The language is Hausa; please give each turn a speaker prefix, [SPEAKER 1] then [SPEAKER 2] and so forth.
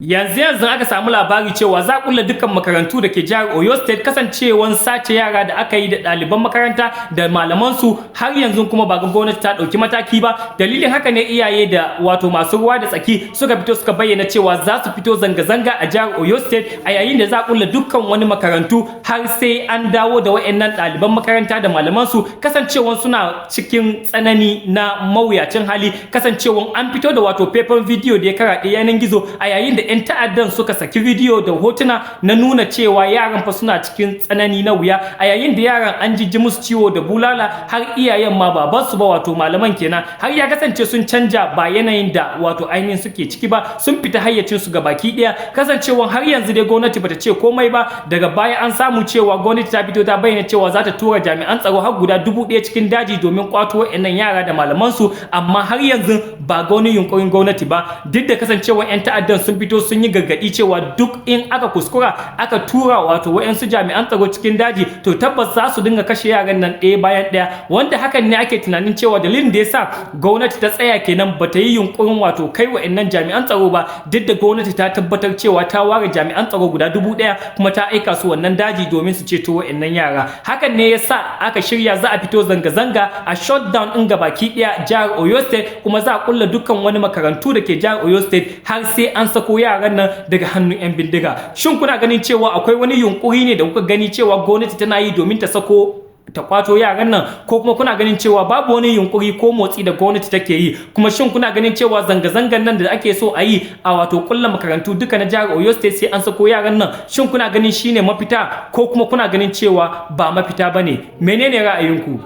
[SPEAKER 1] Yanzu yanzu aka samu labari cewa za a kulle dukkan makarantu da ke jihar Oyo State, kasancewan sace yara da aka yi da ɗaliban makaranta da malamansu, har yanzu kuma ba ga gwamnati ta ɗauki mataki ba. Dalilin haka ne iyaye da wato masu ruwa da tsaki suka fito suka bayyana cewa za su fito zanga-zanga a jihar Oyo State a yayin da za a kulle dukkan wani makarantu har sai an dawo da wayannan ɗaliban makaranta da malamansu, kasancewan suna cikin tsanani na mawuyacin hali, kasancewan an fito da wato faifan bidiyo da ya karaɗe yanar gizo a yayin da 'yan ta'addan suka saki bidiyo da hotuna na nuna cewa yaran fa suna cikin tsanani na wuya, a yayin da yaran an jijji musu ciwo da bulala, har iyayen ma baban su ba, wato malaman kenan, har ya kasance sun canja, ba yanayin da wato ainihin suke ciki ba, sun fita hayyacin su ga baki daya, kasancewan har yanzu dai gwamnati bata ce komai ba. Daga baya an samu cewa gwamnati ta fito ta bayyana cewa za ta tura jami'an tsaro har guda 1000 cikin daji domin kwato wa'annan yara da malaman su, amma har yanzu ba ga wani yunkurin gwamnati ba, duk da kasancewa 'yan ta'addan sun fito sun yi gargaɗi cewa duk in aka kuskura aka tura wato wa'yansu jami'an tsaro cikin daji, to tabbas za su dinga kashe yaran nan ɗaya bayan ɗaya, wanda hakan ne ake tunanin cewa dalilin da yasa gwamnati ta tsaya kenan, bata yi yunkurin wato kai wa'annan jami'an tsaro ba, duk da gwamnati ta tabbatar cewa ta ware jami'an tsaro guda 1000 kuma ta aika su wannan daji domin su ceto wa'annan yara. Hakan ne yasa aka shirya za a fito zanga-zanga a shutdown ɗin gabaki ɗaya jihar Oyo State, kuma za a kulla dukkan wani makarantu da ke jihar Oyo State har sai an sako yaran nan daga hannun 'yan bindiga. Shin kuna ganin cewa akwai wani yunkuri ne da kuka gani cewa gwamnati tana yi domin ta sako, ta kwato yaran nan, ko kuma kuna ganin cewa babu wani yunkuri ko motsi da gwamnati take yi? Kuma shin kuna ganin cewa zanga-zangan nan da ake so a yi a wato kulla makarantu duka na jihar Oyo State sai an sako yaran nan, shin kuna ganin shine mafita, ko kuma kuna ganin cewa ba mafita bane? Menene ra'ayinku?